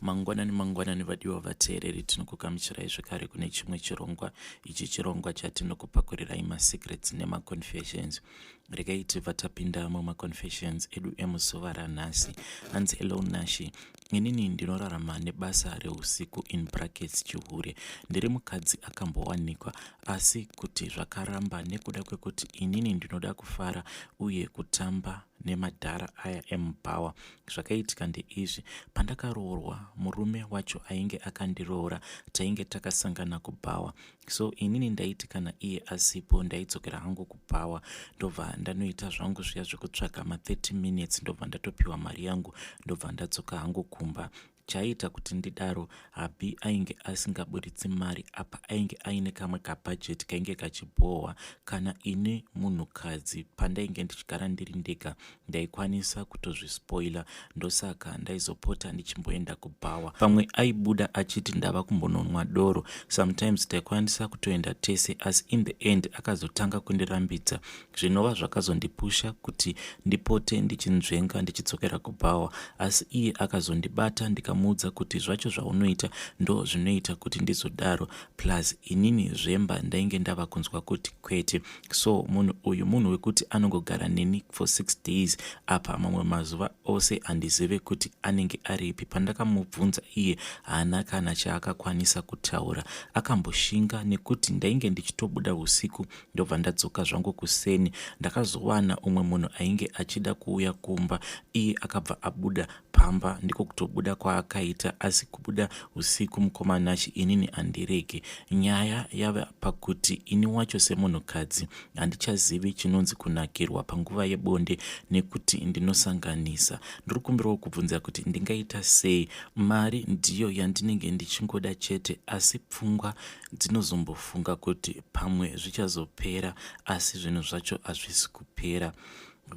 Mangwanani mangwanani vadiwa vateereri, tinokugamuchirai zvekare kune chimwe chirongwa. Ichi chirongwa chatinokupakurirai masecrets nemaconfessions. Regai tibva tapinda mumaconfessions edu emuzuva ranhasi. Hanzi hello Nashi, inini ndinorarama nebasa reusiku in brackets chihure. Ndiri mukadzi akambowanikwa asi kuti zvakaramba nekuda kwekuti inini ndinoda kufara uye kutamba nemadhara aya emubhawa. Zvakaitika ndeizvi, pandakaroorwa murume wacho ainge akandiroora tainge takasangana kubhawa. So inini ndaiti kana iye asipo ndaidzokera hangu kubhawa ndobva ndanoita zvangu zviya zvekutsvaga ma 30 minutes ndobva ndatopiwa mari yangu ndobva ndadzoka hangu kumba. Chaiita kuti ndidaro hubby ainge asingaburitsi mari apa ainge aine kamwe kabudget kainge kachibhohwa. Kana ini munhukadzi pandainge ndichigara ndiri ndega ndaikwanisa kutozvispoiler ndosaka ndaizopota ndichimboenda kubhawa. Pamwe aibuda achiti ndava kumbononwa doro. Sometimes taikwanisa kutoenda tese asi in the end akazotanga kundirambidza zvinova zvakazondipusha kuti ndipote ndichinzvenga ndichidzokera kubhawa asi iye akazondibata ndikamuudza kuti zvacho zvaunoita ndo zvinoita kuti ndizodaro plus inini zvemba ndainge ndava kunzwa kuti kwete. So munhu uyu munhu wekuti anongogara neni for 6 days apa mamwe mazuva ose handizive kuti anenge aripi. Pandakamubvunza iye haana kana chaakakwanisa kutaura. Akamboshinga nekuti ndainge ndichitobuda usiku ndobva ndadzoka zvangu kuseni. Ndakazowana umwe munhu ainge achida kuuya kumba iye akabva abuda pamba ndiko kutobuda kwaakaita asi kubuda usiku mukoma Nashi inini handiregi. Nyaya yava pakuti ini wacho semunhukadzi handichazivi chinonzi kunakirwa panguva yebonde nekuti ndinosanganisa. Ndiri kumbirawo kubvunza kuti ndingaita sei? Mari ndiyo yandinenge ndichingoda chete asi pfungwa dzinozombofunga kuti pamwe zvichazopera asi zvinhu zvacho hazvisi kupera.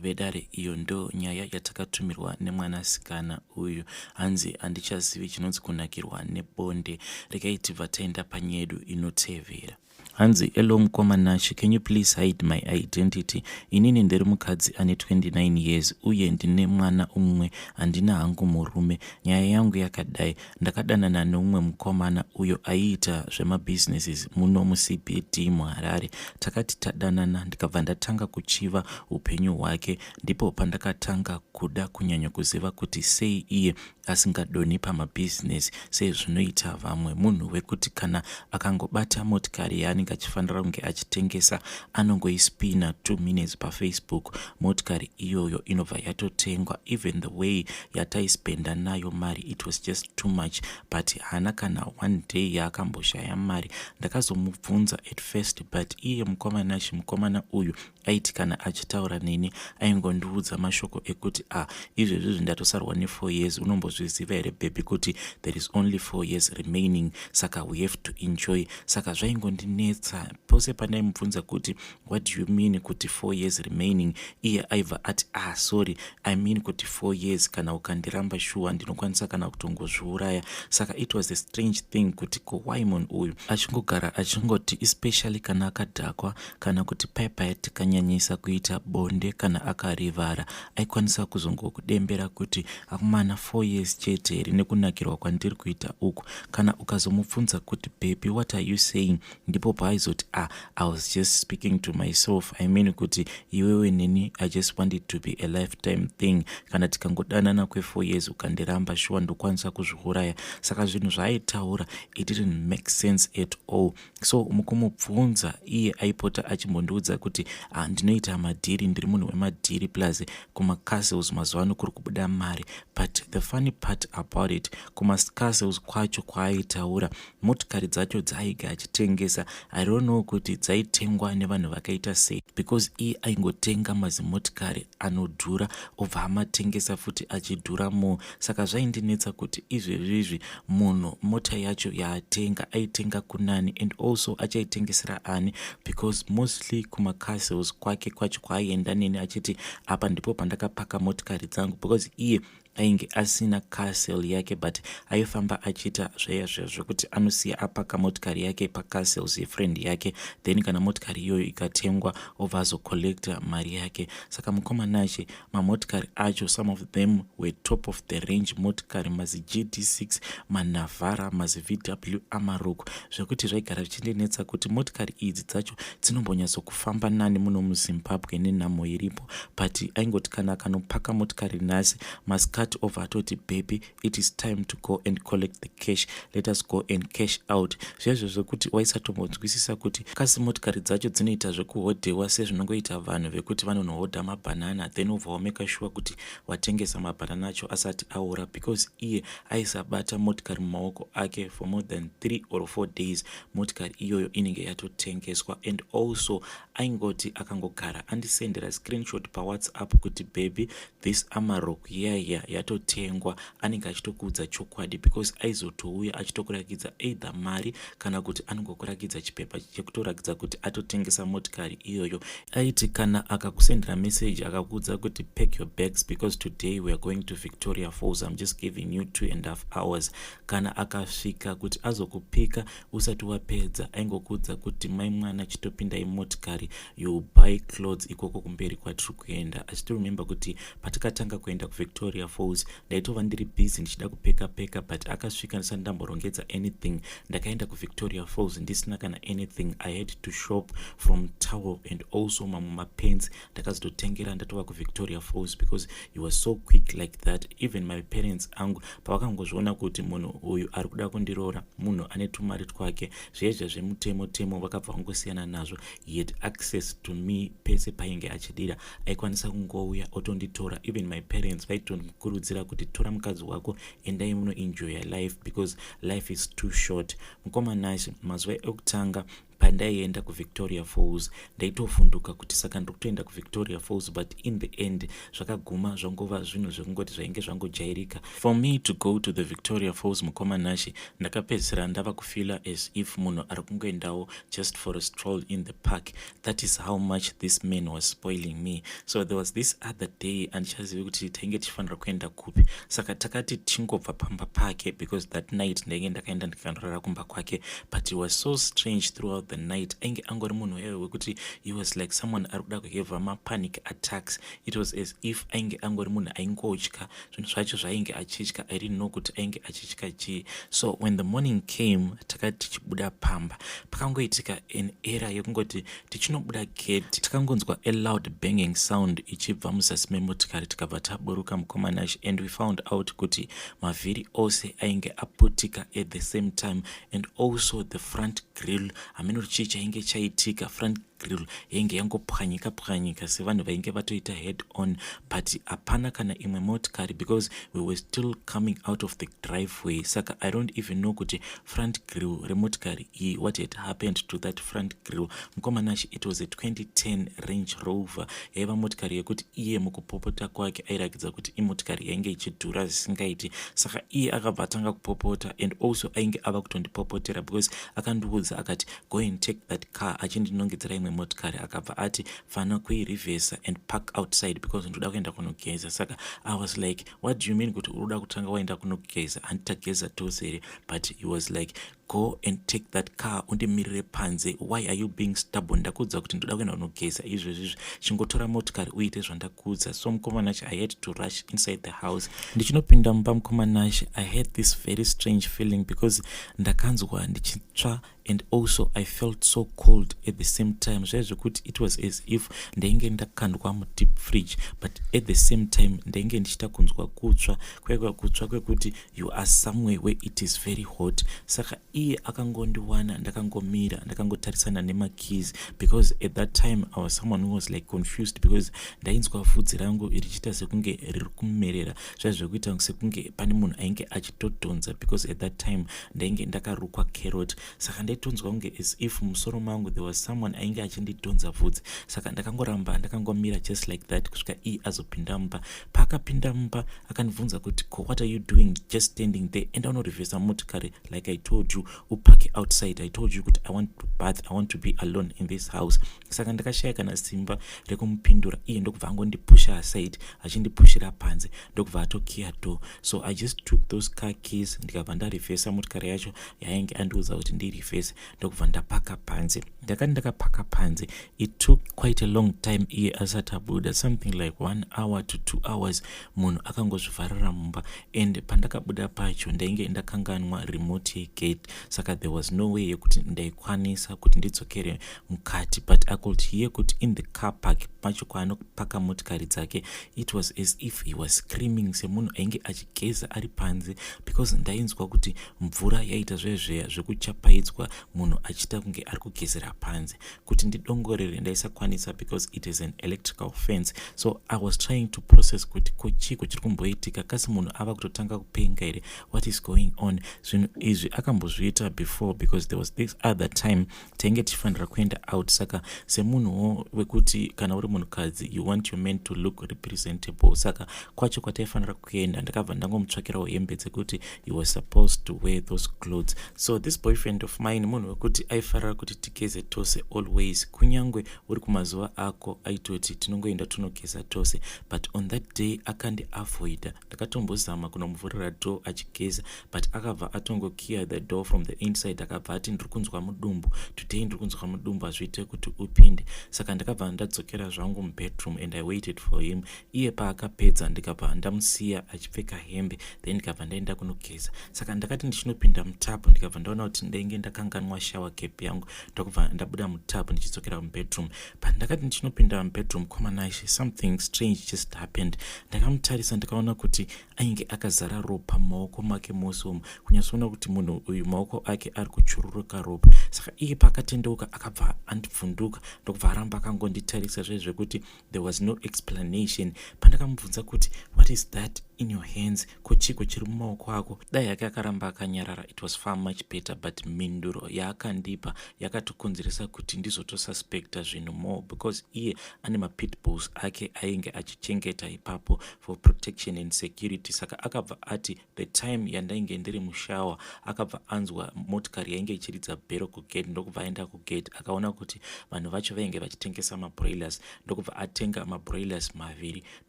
Vedare iyo ndo nyaya yatakatumirwa nemwanasikana uyu. Hanzi handichazivi chinonzi kunakirwa nebonde. Regai tibva taenda panyedu inotevera. Hanzi hello mukoma Nashy, can you please hide my identity? Inini ndiri mukadzi ane 29 years uye ndine mwana umwe, handina hangu murume. Nyaya yangu yakadai, ndakadanana neumwe mukomana uyo aiita zvemabusinesses muno muCBD muHarare. Takati tadanana ndikabva ndatanga kuchiva upenyu hwake. Ndipo pandakatanga kuda kunyanya kuziva kuti sei iye asingadonhi pamabhizinesi sezvinoita vamwe. Munhu wekuti kana akangobata motikari yaanenge achifanira kunge achitengesa anongoispina 2 minutes paFacebook motikari iyoyo inobva yatotengwa. Even the way yataispenda nayo mari it was just too much but haana kana one day yaakamboshaya mari. Ndakazomubvunza at first but iye mukomanashi mukomana uyu Aiti kana achitaura neni aingondiudza mashoko ekuti ah izvezvizvi ndatosarwa ne4 years unombozviziva here baby kuti there is only 4 years remaining saka we have to enjoy. Saka zvaingondinetsa pose pandaimubvunza kuti what do you mean kuti 4 years remaining iye aibva ati ah sorry I mean kuti 4 years kana ukandiramba shuwa ndinokwanisa kana kutongozviuraya. Saka it was a strange thing kuti ko why munhu uyu achingogara achingoti especially kana akadhakwa Kana kuti paya paya tikanyanyisa kuita bonde kana akarivara aikwanisa kuzongokudembera kuti akomana 4 years chete here nekunakirwa kwandiri kuita uku. Kana ukazomubvunza kuti baby what are you saying ndipo paaizoti ah I was just speaking to myself I mean kuti iwewe neni I just want it to be a lifetime thing kana tikangodanana kwe 4 years ukandiramba shuwa ndokwanisa kuzviuraya. Saka zvinhu zvaaitaura it didn't make sense at all. So mukumubvunza iye aipota achimbondiudza kuti ah, ndinoita madhiri ndiri munhu wemadhiri plus kumacastles mazuva ano kuri kubuda mari but the funny part about it kumacastles kwacho kwaaitaura motikari dzacho dzaaige achitengesa I don't know kuti dzaitengwa nevanhu vakaita sei because iye aingotenga mazimotikari anodhura obva amatengesa futi achidhura more saka zvaindinetsa kuti izvezvizvi munhu mota yacho yaatenga aitenga kunani and also achaitengesera ani because mostly kumacastles kwake kwacho kwaaienda neni achiti apa ndipo pandakapaka motikari dzangu because iye Ainge asina car sale yake, but aifamba achiita zvaya zviya zvekuti anosiya apaka motikari yake pacar sales yefriend yake, then kana motikari iyoyo ikatengwa, obva azocollecta mari yake. Saka mukoma Nashe, mamotikari acho, some of them were top of the range motikari, mazi GD6, maNavara, mazi VW Amarok, zvekuti zvaigara zvichindinetsa kuti motikari idzi dzacho dzinombonyatsokufamba nani muno muZimbabwe nenhamo iripo. But aingoti kana akanopaka motikari nhasi, masikati obva atoti, "Baby, it is time to go and collect the cash. Let us go and cash out." Zvezvo zvekuti waisatombonzwisisa kuti kasi motikari dzacho dzinoita zvekuhodhewa sezvinongoita vanhu vekuti vanonohodha mabhanana, then obva wameka sure kuti watengesa mabhanana acho asati aora, because iye aisabata motikari mumaoko ake for more than 3 or 4 days, motikari iyoyo inenge yatotengeswa. And also aingoti akangogara andisendera screenshot paWhatsApp kuti, "Baby, this Amarok yaya yatotengwa," anenge achitokuudza chokwadi, because aizotouya achitokurakidza either mari kana kuti anongokurakidza chipepa chekutorakidza kuti atotengesa motikari iyoyo. Aiti kana akakusendera message akakuudza kuti, "Pack your bags because today we are going to Victoria Falls. I'm just giving you 2.5 hours," kana akasvika kuti azokupika usati wapedza, aingokuudza kuti, "Mai mwana, chitopindai motikari, you buy clothes ikoko kumberi kwatiri kuenda." I still remember kuti patakatanga kuenda kuVictoria Falls, ndaitova ndiri busy ndichida kupeka peka, but akasvika ndisati ndamborongedza anything. Ndakaenda kuVictoria Falls ndisina kana anything. I had to shop from towel and also mamwe mapants ndakazototengera ndatova kuVictoria Falls, because he was so quick like that. Even my parents angu pavakangozviona kuti munhu uyu ari kuda kundiroora, munhu ane tumari twake, zvezve zvemutemo temo vakabva vangosiyana nazvo. He had access to me pese painge achidira. Aikwanisa kungouya otonditora. Even my parents vaitokurudzira kuti, "Tora mukadzi wako, endai munoenjoya life because life is too short." Mukoma Nashe, mazuva ekutanga pandaienda kuVictoria Falls, ndaitovhunduka kuti saka ndiri kutoenda kuVictoria Falls, but in the end zvakaguma zvangova zvinhu zvekungoti zvainge zvangojairika for me to go to the Victoria Falls. Mukoma Nashe, ndakapedzisira ndava kufeela as if munhu ari kungoendawo just for a stroll in the park. That is how much this man was spoiling me. So there was this other day, handichazivi kuti tainge tichifanira kuenda kupi, saka takati tingobva pamba pake, because that night ndainge ndakaenda ndikanorara kumba kwake. But he was so strange throughout the night. Ainge angori munhu waiwe wekuti he was like someone ari kuda kuhevha mapanic attacks. It was as if ainge angori munhu aingotya zvinhu zvacho zvainge achitya. I didn't know kuti ainge achitya chii. So when the morning came, takati tichibuda pamba, pakangoitika an error yekungoti tichinobuda gate, takangonzwa a loud banging sound ichibva muzasi memotikari. Tikabva taburuka, mukoma Nashe, and we found out kuti mavhiri ose ainge aputika at the same time, and also the front grill. Hameno chii chainge chaitika, front grill yainge yangopwanyika pwanyika sevanhu vainge vatoita head on, but hapana kana imwe motikari because we were still coming out of the driveway. Saka I don't even know kuti front grill remotikari iyi, what had happened to that front grill. Mukoma Nashe, it was a 2010 Range Rover. Yaiva motikari yekuti iye mukupopota kwake airakidza kuti imotikari yainge ichidhura zvisingaiti. Saka iye akabva atanga kupopota, and also ainge ava kutondipopotera because akandiudza akati, "Go and take that car," achindinongedzera imwe motikari. Akabva ati, "Fana kuirivhesa and park outside because ndoda kuenda kunogeza." Saka I was like, "What do you mean kuti uri kuda kutanga waenda kunogeza? Handitageza tose here?" But he was like, "Go and take that car, undimirire panze. Why are you being stubborn? Ndakuudza kuti ndoda kuenda kunogeza izvezvizvi. Chingotora motikari uite zvandakuudza." So mukoma Nashe, I had to rush inside the house. Ndichinopinda mumba, mukoma Nashe, I had this very strange feeling because ndakanzwa ndichitsva and also I felt so cold at the same time. Zvai zvekuti it was as if ndainge ndakandwa mudeep fridge, but at the same time ndainge ndichita kunzwa kutsva kwaikwa kutsva kwekuti you are somewhere where it is very hot. Saka iye akangondiwana ndakangomira, ndakangotarisana nemakeys, because at that time I was someone who was like confused, because ndainzwa vhudzi rangu richiita sekunge riri kumerera, zvai zvekuita sekunge pane munhu ainge achitodhonza, because at that time ndainge ndakarukwa carrot. Saka ndaitonzwa kunge as if musoro mangu there was someone ainge achindidhonza vhudzi. Saka ndakangoramba ndakangomira just like that kusvika iye azopinda mumba. Paakapinda mumba, akandibvunza kuti, "Ko, what are you doing just standing there? Enda unorivhesa motikari like I told you." Upake outside. I told you kuti I want to bath, I want to be alone in this house." Saka ndakashaya kana simba rekumupindura. Iye ndokubva angondipusha aside, achindipushira panze, ndokubva atokiya door. So I just took those car keys, ndikabva ndarivhesa motikari yacho yainge andiudza kuti ndirivhese, ndokubva ndapaka panze. Ndakati ndakapaka panze, it took quite a long time iye asati abuda, something like one hour to 2 hours, munhu akangozvivharira mumba. And pandakabuda pacho, ndainge ndakanganwa remote yegate, saka there was no way yekuti ndaikwanisa kuti ndidzokere mukati. But I could hear kuti in the car park macho kwaanopaka motikari dzake, it was as if he was screaming, semunhu ainge achigeza ari panze, because ndainzwa kuti mvura yaita zvezveya zvekuchapaidzwa, munhu achiita kunge ari kugezera panze. Kuti ndidongorere ndaisakwanisa because it is an electrical fence. So I was trying to process kuti ko chiko chiri kumboitika? Kasi munhu ava kutotanga kupenga here? What is going on? Zvinhu izvi akambozviita before, because there was this other time tainge tichifanira kuenda out. Saka semunhuwo wekuti kana uri munhukadzi, you want your man to look representable. Saka kwacho kwataifanira kuenda, ndakabva ndangomutsvakirawo hembe dzekuti he was supposed to wear those clothes. So this boyfriend of mine, munhu wekuti aifarira kuti tigeze tose always. Kunyange uri kumazuva ako, aitoti tinongoenda tunogeza tose. But on that day akandiavoida. Ndakatombozama kunomuvhurira door achigeza, but akabva atongokiya the door from the inside. Akabva ati, "Ndiri kunzwa mudumbu today, ndiri kunzwa mudumbu, hazviite kuti upinde." Saka ndakabva ndadzokera zvangu mubedroom and I waited for him. Iye paakapedza, ndikabva ndamusiya achipfeka hembe, then ndikabva ndaenda kunogeza. Saka ndakati ndichinopinda mutub, ndikabva ndaona kuti ndainge ndakanganwa shower cap yangu. Ndokubva ndabuda mutub ndichidzokera mubedroom. Pandakati ndichinopinda mubedroom, kwamanashe, something strange just happened. Ndakamutarisa, ndikaona kuti ainge akazara ropa mumaoko make mose umu, kunyatsoona kuti munhu uyu maoko ake ari kuchururuka ropa. Saka iye paakatendeuka, akabva andibvunduka, ndokubva aramba akangonditarisa zvezvekuti there was no explanation. Pandakamubvunza kuti, "What is that in your hands? Ko chiko chiri mumaoko ako?" Dai yake akaramba akanyarara, it was far much better. But mhinduro yaakandipa yakatokonzeresa kuti ndizotosuspecta zvinhu more, because iye ane mapitbulls ake ainge achichengeta ipapo for protection and security. Saka akabva ati the time yandainge ndiri mushower, akabva anzwa motikari yainge ichiridza bhero kugate, ndokubva aenda kugate, akaona kuti vanhu vacho vainge vachitengesa mabroilers, ndokubva atenga mabroilers maviri,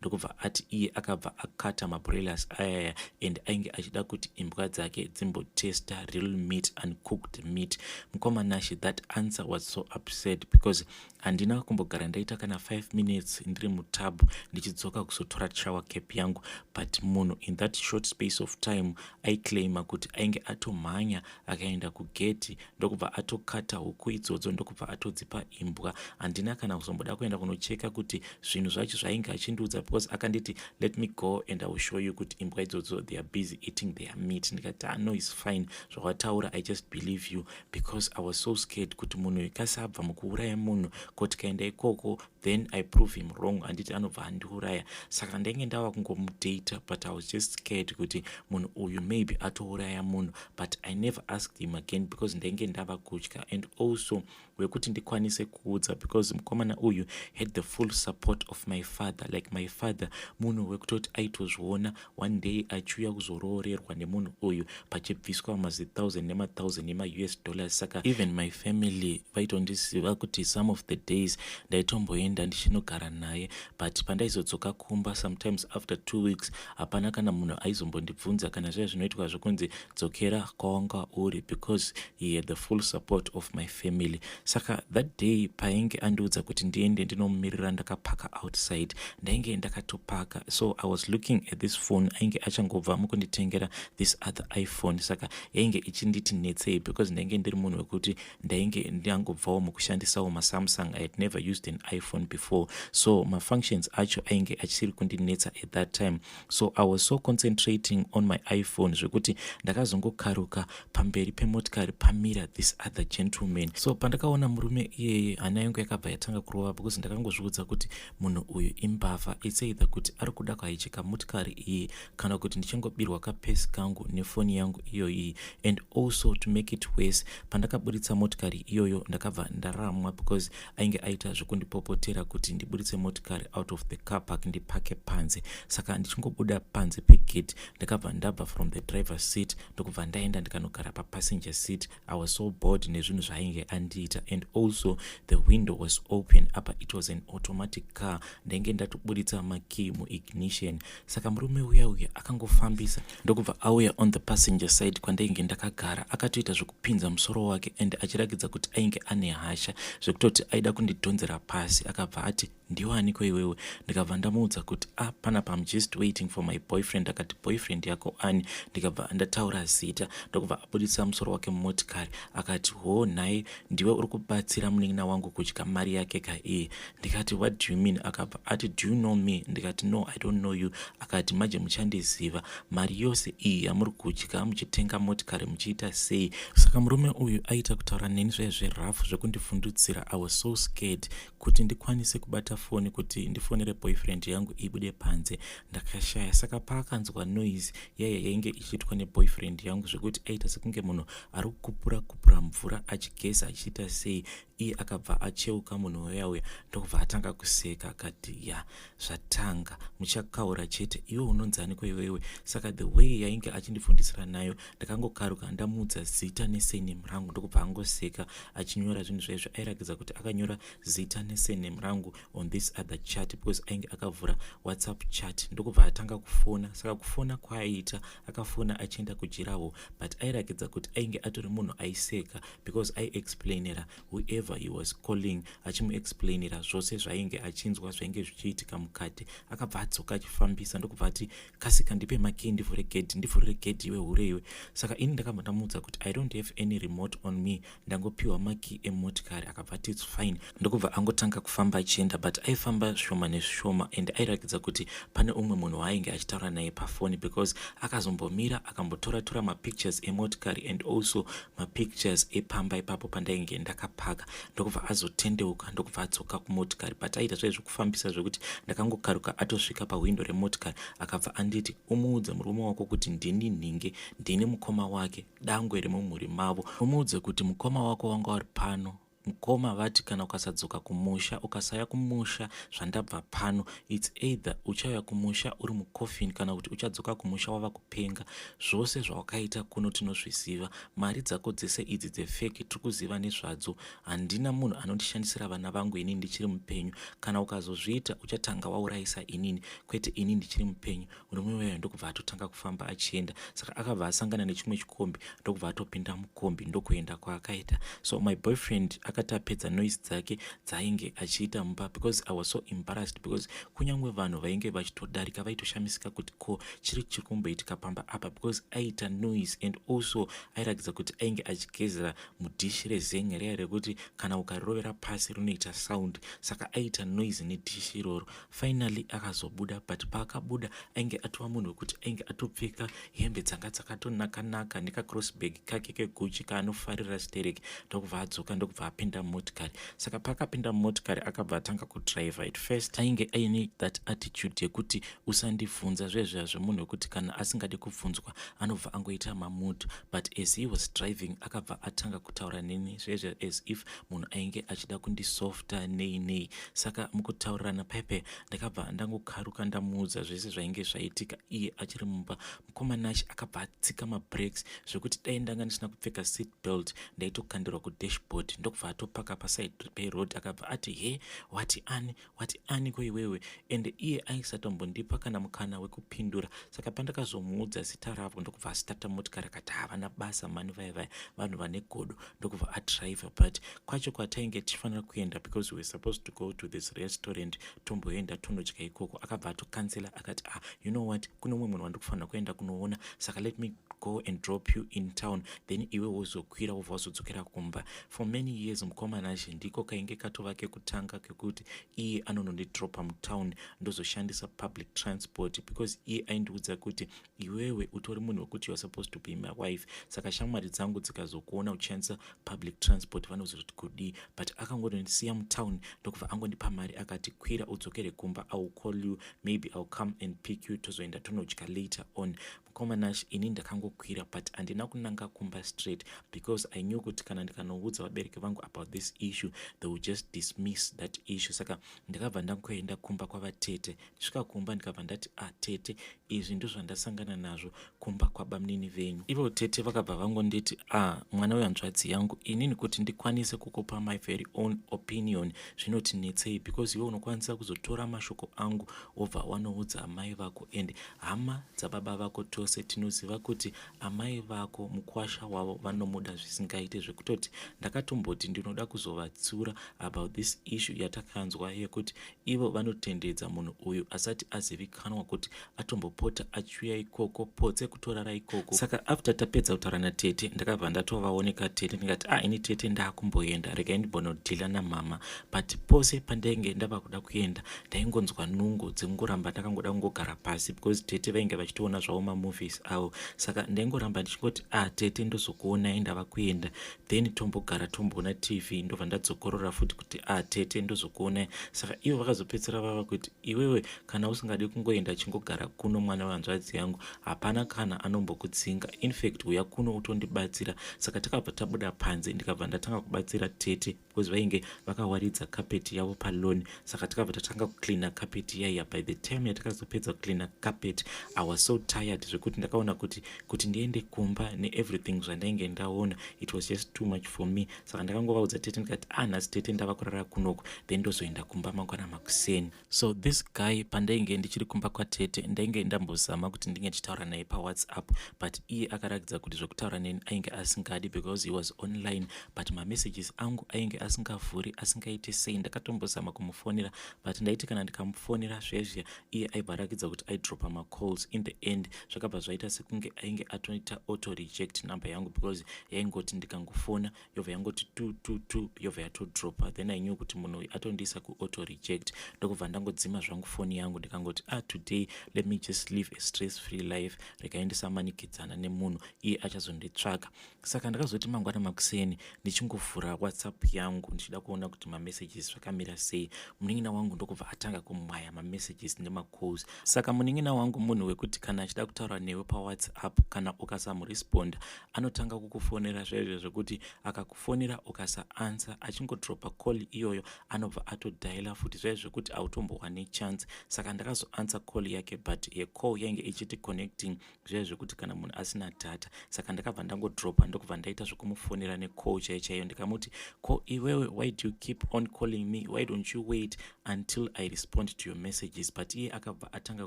ndokubva ati iye akabva akata mabroilers ayaya and ainge achida kuti imbwa dzake dzimbotesta real meat, uncooked meat. Mukomanashi, that answer was so upset, because handina kumbogara ndaita kana 5 minutes ndiri mutub ndichidzoka kuzotora shower cap yangu, but munhu in that short space of time aiclaima kuti ainge atomhanya akaenda kugeti, ndokubva atokata huku idzodzo, ndokubva atodzipa imbwa. Handina kana kuzomboda kuenda kunocheka kuti zvinhu zvacho zvainge achindiudza, because akanditi, "Let me go and I will show you kuti imbwa idzodzo, they are busy eating their meat." Ndikati, "Ah, no, is fine, zvawataura, I just believe you," because I was so scared kuti munhu kasi abva mukuuraya munhu, kuti kaenda ikoko, then I prove him wrong, handiti anobva andiuraya? Saka ndainge ndava kungomudata, but I was just scared kuti munhu uyu maybe atouraya munhu. But I never asked him again because ndainge ndava kutya, and also wekuti ndikwanise kuudza, because mukomana uyu had the full support of my father. Like, my father munhu wekutoti aitozviona one day achiuya kuzoroorerwa nemunhu uyu, pachibviswa mazi1000 nema1000 emaUS dollars. Saka even my family vaitondiziva kuti some of the days ndaitomboenda ndichinogara naye, but pandaizodzoka kumba, sometimes after 2 weeks, hapana kana munhu aizombondibvunza kana zviya zvinoitwa zvokunzi dzokera kwawanga uri, because he had the full support of my family. Saka that day painge andiudza kuti ndiende ndinomumirira ndakapaka outside, ndainge ndakatopaka. So I was looking at this phone ainge achangobva mukunditengera, this other iPhone. Saka yainge ichinditi netsei, because ndainge ndiri munhu wekuti ndainge ndangobvawo mukushandisawo maSamsung. I had never used an iPhone before, so mafunctions acho ainge achiri kundinetsa at that time. So I was so concentrating on my iPhone zvekuti ndakazongokaruka pamberi pemotikari pamira this other gentleman. So pandakaona Pandakaona murume iyeye, hana yangu yakabva yatanga kurova because ndakangozviudza kuti munhu uyu imbavha. It's either kuti ari kuda kuhichika motikari iyi kana kuti ndichangobirwa kapesi kangu nefoni yangu iyoyi. And also, to make it worse, pandakaburitsa motikari iyoyo ndakabva ndaramwa because ainge aita zvekundipopotera kuti ndiburitse motikari out of the car park, ndipake panze. Saka ndichingobuda panze pegate, ndakabva ndabva from the driver seat, ndokubva ndaenda ndikanogara papassenger seat. I was so bored nezvinhu zvaainge andiita. And also the window was open apa, it was an automatic car, ndainge ndatoburitsa makey muignition. Saka murume uya uya akangofambisa, ndokubva auya on the passenger side kwandainge ndakagara. Akatoita zvekupinza musoro wake and achirakidza kuti ainge ane hasha zvekutoti aida kundidhonzera pasi. Akabva ati, "Ndiwaniko iwewe?" Ndikabva ndamuudza kuti, "A ah, panapa I'm just waiting for my boyfriend." Akati, "Boyfriend yako ani?" Ndikabva ndataura zita, ndokubva abudisa musoro wake mumotikari. Akati, "Ho, nhai, ndiwe uri kubatsira munin'ina wangu kudya mari yake kaiye?" Ndikati, "What do you mean?" Akabva ati, "Do you know me?" Ndikati, "No, I don't know you." Akati, "Manje muchandiziva, mari yose iyi yamuri kudya muchitenga motikari muchiita sei?" Saka murume uyu aita kutaura neni zvaizverafu zvekundivhundutsira. I was so scared kuti ndikwanise kubata foni kuti ndifonere boyfriend yangu ibude panze, ndakashaya. Saka paakanzwa noise yaiya yainge ichiitwa neboyfriend yangu, zvekuti aita sekunge munhu ari kukupura kupura mvura achigeza, achiita sei, iye akabva acheuka munhu uya uya, ndokubva atanga kuseka. Akati, "Ya, zvatanga, muchakaura chete. Iwe unonzaniko iwewe?" Saka the way yainge achindifundisira nayo, ndakangokaruka ndamuudza zita nesurname rangu, ndokubva angoseka achinyora zvinhu zvaizvo. Airakidza kuti akanyora zita nesurname rangu on this other chat because ainge akavhura WhatsApp chat. Ndokubva atanga kufona. Saka kufona kwaaiita, akafona achienda kujirawo, but airakidza kuti ainge atori munhu aiseka because aiexplainera whoever he was calling, achimuexplainera zvose zvainge achinzwa zvainge zvichiitika mukati. Akabva adzoka achifambisa, ndokubva ati, "Kasika, ndipe makey ndivhure gedhi, ndivhurire gedhi, iwe hure iwe." Saka ini ndakabva ndamuudza kuti, "I don't have any remote on me, ndangopiwa makey emotikari." Akabva ati, "It's fine," ndokubva angotanga kufamba achienda, but aifamba zvishoma nezvishoma and airakidza kuti pane umwe munhu waainge achitaura naye pafoni because akazombomira akambotora tora mapictures emotikari and also mapictures epamba ipapo pandainge ndakapaka, ndokubva azotendeuka, ndokubva adzoka kumotikari. But aita zvaizvo kufambisa zvekuti ndakangokaruka atosvika pahwindo remotikari. Akabva anditi, "Umuudze murume wako kuti ndini nhinge, ndini mukoma wake, dangwe remumhuri mavo. Umuudze kuti mukoma wako wanga uri pano. Mukoma vati kana ukasadzoka kumusha, ukasaya kumusha zvandabva pano, it's either uchauya kumusha uri mucoffin kana kuti uchadzoka kumusha wava kupenga. Zvose zvawakaita kuno tinozviziva. Mari dzako dzese idzi dzefake tiri kuziva nezvadzo. Handina munhu anondishandisira vana vangu inini ndichiri mupenyu. Kana ukazozviita, uchatanga waurayisa inini, kwete ini ndichiri mupenyu." Murume uyayo ndokubva atotanga kufamba achienda. Saka akabva asangana nechimwe chikombi, ndokubva atopinda mukombi, ndokuenda kwaakaita. So my boyfriend akati apedza noise dzake dzaainge achiita mumba, because I was so embarrassed, because kunyange vanhu vainge vachitodarika vaitoshamisika kuti ko chiri chiri kumboitika pamba apa, because aita noise and also airatidza kuti ainge achigezera mudhishi rezenge riya rekuti kana ukarirovera pasi rinoita sound. Saka aita noise nedhishi iroro. Finally akazobuda, but paakabuda ainge atova munhu wekuti ainge atopfeka hembe dzanga dzakatonaka-naka nekacrossbag kake keGucci kaanofarira stereki. Ndokubva adzoka, ndokubva apinda mumotikari. Saka paakapinda mumotikari, akabva atanga kudhiraivha. At first ainge aine that attitude yekuti usandibvunza zvezviya zvemunhu wekuti kana asingadi kubvunzwa anobva angoita mamood. But as he was driving, akabva atanga kutaura neni zvezve as if munhu ainge achida kundisofta nei nei. Saka mukutaurirana pepe, ndakabva ndangokaruka ndamuudza zvese zvainge zvaitika iye achiri mumba. Mukomanachi akabva atsika mabrakes zvekuti dai ndanga ndisina kupfeka seat belt ndaitokandirwa kudashboard. Ndokubva atopaka paside peroad. Akabva ati, "He, wati ani? Wati ani ko iwewe?" Ende iye aisatombondipa kana mukana wekupindura. Saka pandakazomuudza zita ravo, ndokubva asitata motikari. Akati, "Havana basa mani vaya vaya, vanhu vane godo." Ndokubva adriver, but kwacho kwatainge tichifanira kuenda, because we were supposed to go to this restaurant, tomboenda tonodya ikoko, akabva atokansela. Akati, "Ah, you know what, kune umwe munhu wandikufanira kuenda kunoona, saka let me go and drop you in town, then iwe wozokwira, wobva wazodzokera kumba. For many years, mukoma Nashe, ndiko kainge katova kekutanga kekuti iye anonondidropa mutown, ndozoshandisa public transport, because iye aindiudza kuti, "Iwewe utori munhu wekuti you are supposed to be my wife, saka shamwari dzangu dzikazokuona uchishandisa public transport vanozoti kudii?" But akangondisiya mutown, ndokubva angondipa mari, akati, "Kwira udzokere kumba. I will call you, maybe I will come and pick you, tozoenda tonodya later on." Mukoma Nash, ini ndakangokwira, but handina kunanga kumba straight because I knew kuti kana ndikanoudza vabereki vangu about this issue, they will just dismiss that issue. Saka ndakabva ndangoenda kumba kwavatete. Ndisvika kumba, ndikabva ndati, "A ah, tete, izvi ndozvandasangana nazvo kumba kwabamunini venyu." Ivo tete vakabva vangonditi, "A ah, mwana wehanzvadzi yangu, inini kuti ndikwanise kukupa my very own opinion zvinotinetsei, because iwe unokwanisa kuzotora mashoko angu wobva wanoudza amai vako, and hama dzababa vako tose tinoziva kuti amai vako mukwasha wavo vanomuda zvisingaite, zvekutoti ndakatomboti ndinoda kuzovatsura about this issue yatakanzwa yekuti ivo vanotendedza munhu uyu asati azivikanwa kuti atombopota achiuya ikoko potse kutorara ikoko." Saka after tapedza kutaura natete, ndakabva ndatovaoneka tete, ndikati, "A ah, ini tete ndaakumboenda, regai ndimbonodhila namama." But pose pandainge ndava kuda kuenda, ndaingonzwa nungo dzekungoramba ndakangoda kungogara pasi, because tete vainge vachitoona zvavo mamovies avo. Saka ndaingoramba ndichingoti, "A ah, tete, ndozokuonai ndava kuenda, then tombogara tomboona TV." Ndobva ndadzokorora futi kuti, "A ah, tete, ndozokuonai." Saka ivo vakazopedzisira vava kuti, "Iwewe kana usingadi kungoenda, chingogara kuno, mwana wehanzvadzi yangu, hapana kana anombokudzinga. Infact, uya kuno utondibatsira." Saka takabva tabuda panze, ndikabva ndatanga kubatsira tete because vainge vakawaridza kapeti yavo palawn. Saka takabva tatanga kucleana kapeti yaiya. By the time yatakazopedza kucleana carpet, I was so tired zvekuti ndakaona kuti ndiende kumba neeverything zvandainge ndaona, it was just too much for me. Saka ndakangovaudza tete, ndikati, "Ah, nhasi tete ndava kurara kunoko, then ndozoenda kumba mangwana makuseni." So this guy, pandainge ndichiri kumba kwatete, ndainge ndambozama kuti ndinge ndichitaura naye paWhatsApp, but iye akaratidza kuti zvekutaura neni ainge asingadi because he was online, but mamessages angu ainge asingavhuri, asingaiti sei. Ndakatombozama kumufonera, but ndaiti kana ndikamufonera zvezvia, iye aibva arakidza kuti aidropa macalls. In the end zvakabva zvaita sekunge ainge atoita auto reject number yangu, because yaingoti ndikangofona yobva yangoti 222, yobva yatodropa. Then I knew kuti munhu uyu atondiisa kuauto reject, ndokubva ndangodzima zvangu foni yangu. Ndikangoti, "Ah, today let me just live a stress free life, regai ndisamanikidzana nemunhu, iye achazonditsvaga." Saka ndakazoti mangwana makuseni, ndichingovhura WhatsApp yangu ndichida kuona kuti mamessages zvakamira sei, munin'ina wangu ndokubva atanga kumwaya mamessages nemacalls. Saka munin'ina wangu munhu wekuti kana achida kutaura newe paWhatsApp, kana ukasamuresponda, anotanga kukufonera zvaizvo, zvekuti akakufonera ukasaanswer, achingodropa call iyoyo, anobva atodhaila futi zvaizvo zvekuti hautombowane chance. Saka ndakazoanswer call yake, but yecall yainge ichiti connecting, zvaizvo zvekuti kana munhu asina data. Saka ndakabva ndangodropa, ndokubva ndaita zvekumufonera necall chaiyo chaiyo. Ndikamuti, "Ko iwewe, why do you keep on calling me? Why don't you wait until I respond to your messages?" But iye akabva atanga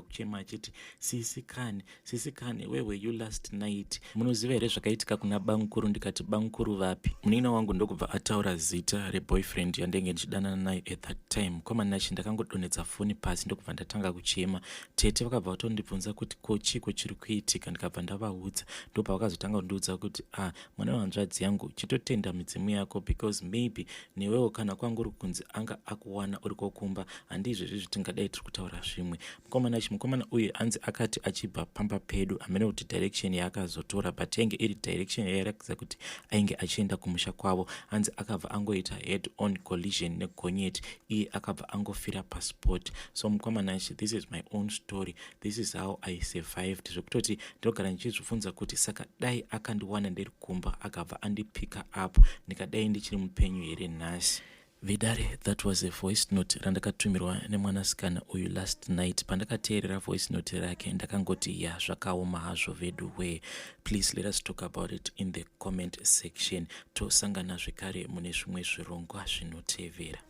kuchema achiti, "Sisi kani, sisi kani, where were you last night? Munoziva here zvakaitika kuna bamukuru?" Ndikati, "Bamukuru vapi?" Munin'ina wangu ndokubva ataura zita reboyfriend yandenge ndichidanana nayo at that time. Mukoma Nashi, ndakangodonhedza foni pasi, ndokubva ndatanga kuchema. Tete vakabva vatondibvunza kuti, "Ko chiko chiri kuitika?" Ndikabva ndavaudza, ndobva vakazotanga kundiudza kuti, "Ah, mwana wehanzvadzi yangu, chitotenda midzimu yako, because maybe newewo kana kwanguri kunzi anga akuwana uri kokumba, handizvezvi zvitingadai tiri kutaura zvimwe." Mukomana ichi, mukomana uyu anzi akati achibva pamba pedu, hamene kuti direction yaakazotora, but yainge iri direction yairatidza kuti ainge achienda kumusha kwavo. Hanzi akabva angoita head on collision negonyeti, iye akabva angofira paspot. So mukomana ichi, this is my own story. This is how I survived, zvekutoti ndinogara ndichizvibvunza kuti saka dai akandiwana ndiri kumba, akabva andipicka up, ndikadai ndichiri mupenyu here nhasi? Vidare, that was a voice note randakatumirwa nemwanasikana uyu last night. Pandakateerera voice note rake, ndakangoti, "Ya, zvakaoma hazvo vedu we." Please let us talk about it in the comment section. Tosangana zvekare mune zvimwe zvirongwa zvinotevera.